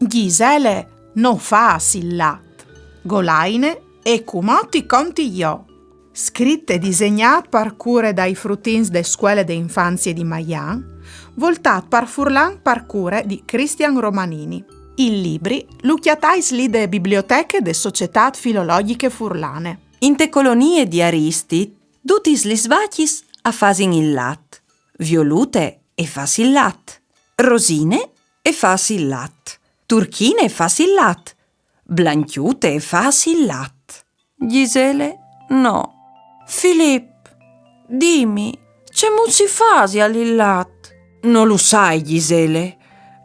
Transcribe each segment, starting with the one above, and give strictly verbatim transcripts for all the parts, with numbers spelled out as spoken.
Ghisele no fâs il lat. Golaine e cumò ti conti jo. Scrit e disegnât par cure dai frutins de scuele de infanzie di Maian, voltât par furlan par cure di Cristian Romanini. Il libri lu cjatais li de biblioteche de Societât Filologjiche Furlane. Inte colonie di Aristit, dutis lis vacjis a fasin il lat. Violute e fâs il lat. Rosine e fâs il lat. Turchine e fâs il lat. Blancjute e fâs il lat. Ghisele no. Filip, dimi, cemût si fasial il lat? No lu sai, Ghisele.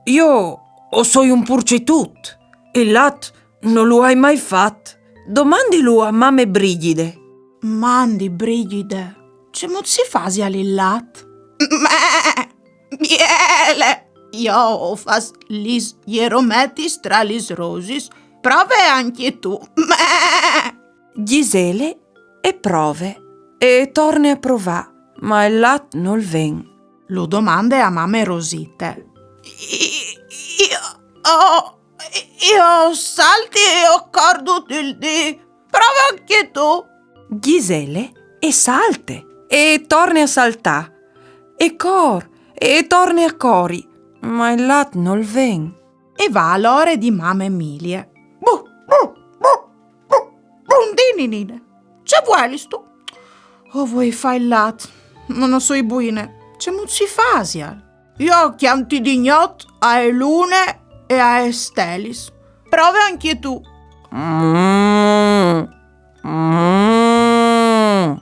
Jo o soi un purcitut. Il lat no lu ai mai fat. Domandilu a mame Brigjide. Mandi, Brigjide, cemût si fasial il lat? Mè! Biele! Jo o fâs lis jerometis tra lis rosis. Prove ancje tu. Mè! Ghisele e prove, e torne a provâ, ma il lat nol ven. Lu domande a mame Rosite. I-, jo, jo, jo salti e o cori dut il dì. Prove ancje tu. Ghisele e salte, e torne a saltâ, e cor, e torne a cori, ma il lat nol ven. E va alore di mame Emilie. Bu, bu, bu, bu, bundì, ninine. Ce vuelistu? O voi fâ il lat, ma no soi buine. Cemût si fasial? Jo o cjanti di gnot ae lune e aes stelis. Prove ancje tu. Mm, mm.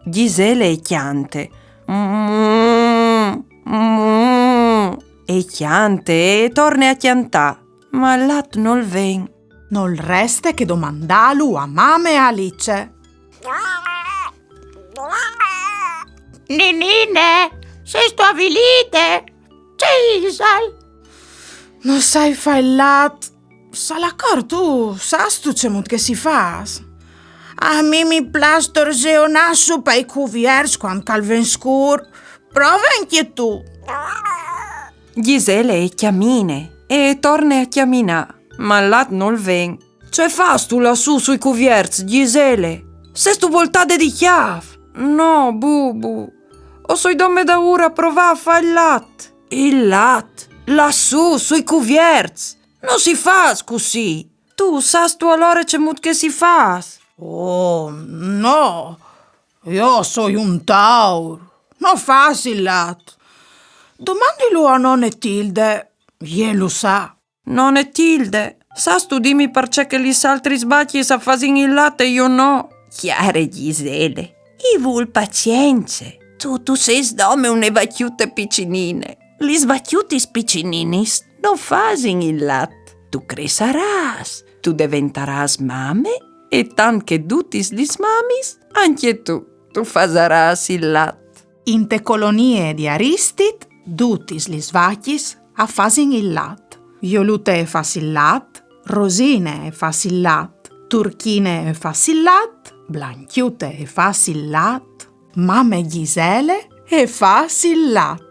Ghisele e cjante. Mm, mm. E cjante e torne a cjantâ, ma il lat nol ven. Nol reste che domandâlu a mame Alice. Ninine, sêstu avilide? Ce isal? No sai fâ il lat. Salacor, tu sâstu cemût che si fâs? A mi mi plâs torzeonâ sù pai cuvierts cuant che al ven scûr. Prove ancje tu. Ghisele e cjamine e torne a cjaminâ, ma il lat nol ven. Ce fâstu lassù sui cuvierts, Ghisele? Sêstu voltade di cjâf? No, bubu. O soi dome daûr a provâ a fâ il lat. Il lat? Lassù, sui cuvierts? No si fâs cussì. Tu sâstu alore cemût che si fâs? Oh, no. Jo o soi un taur. No fâs il lat. Domandilu a none Tilde. Jê lu sa. None Tilde, sâstu dîmi parcè che lis altris vacjis a fasin il lat e jo no? Cjare Ghisele, i vûl pazience. Tu, tu sês dome une vacjute piçinine. Lis vacjutis piçininis no fasin il lat. Tu cressarâs, tu deventarâs mame e tant che dutis lis mamis, ancje tu, tu fasarâs il lat. Inte colonie di Aristit, dutis lis vacjis a fasin il lat. Violute e fâs il lat, Rosine e fâs il lat, Turchine e fâs il lat, Blancjute e fâs il lat, mame Ghisele e fâs il lat.